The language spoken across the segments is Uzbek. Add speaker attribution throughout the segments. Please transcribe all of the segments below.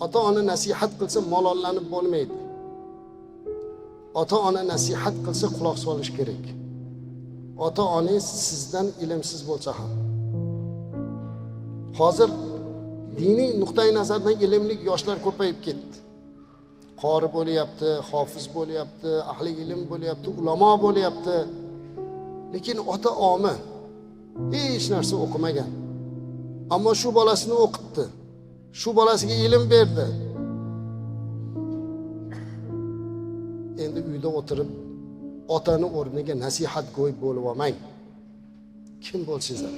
Speaker 1: Ota-ona nasihat qilsa malollanib bo'lmaydi. Ota-ona nasihat qilsa quloq solish kerak. Ota-onangiz sizdan ilmsiz bo'lsa ham. Hozir diniy nuqtai nazardan ilmli yoshlar ko'payib ketdi. Qori bo'lyapti, hofiz bo'lyapti, ahli ilm bo'lyapti, ulamo bo'lyapti. Lekin ota-ona hech narsa o'qimagan. Ammo shu bolasini o'qitdi. Shu bolasiga ilm berdi. Endi uyda o'tirib otani o'rniga nasihatgo'y bo'lib olmang. Kim bo'lsangiz ham.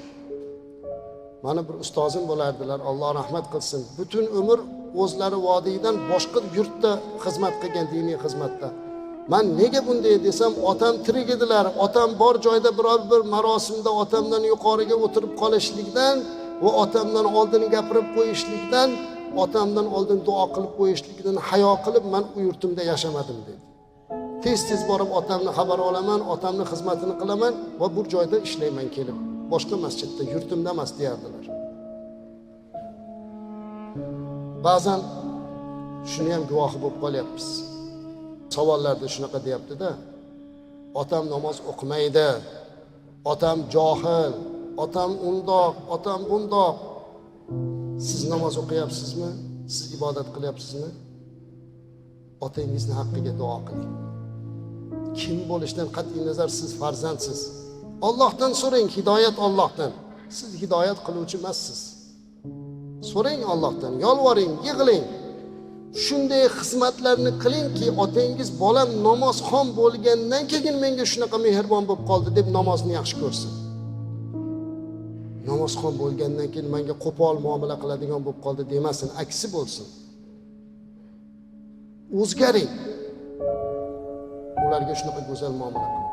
Speaker 1: Mana bir ustozim bo'lardilar, Alloh rahmat qilsin. Butun umr o'zlari vodiydan boshqa yurtda xizmat qilgan, diniy xizmatda. Men nega bunday desam, otam tirik edilar. Otam bor joyda biror bir marosimda otamdan yuqoriga o'tirib qolishlikdan va otamdan oldin gapirib qo'yishlikdan, otamdan oldin duo qilib qo'yishlikdan hayo qilib men u yurtimda yashamadim dedi. Tez-tez borib otamni xabar olaman, otamni xizmatini qilaman va bu joyda ishlayman kelib. Boshqa masjidda, yurtimda emas deyardilar. Ba'zan shuni ham guvohi bo'lib qolyapmiz. Savollarda shunaqa deyapti-da. Otam namoz o'qimaydi. Otam johil, otam undoq, otam bundoq. Siz namoz o'qiyapsizmi? Siz ibodat qilyapsizmi? Otangizni haqqiga duo qiling. Kim bo'lishdan qat'iy nazar siz farzandsiz. Allohdan so'rang, hidoyat Allohdan. Siz hidoyat qiluvchi emassiz. So'rang Allohdan, yolvoring, yig'ling. Shunday xizmatlarni qilingki, otangiz bolam namozxon bo'lgandan keyin menga shunaqa mehribon bo'lib qoldi deb namozni yaxshi ko'rsin. Namozxon bo'lgandan keyin menga qo'pol muomala qiladigan bo'lib qoldi demasin, aksi bo'lsin. O'zgaring. Ularga shunaqa go'zal muomala qiling.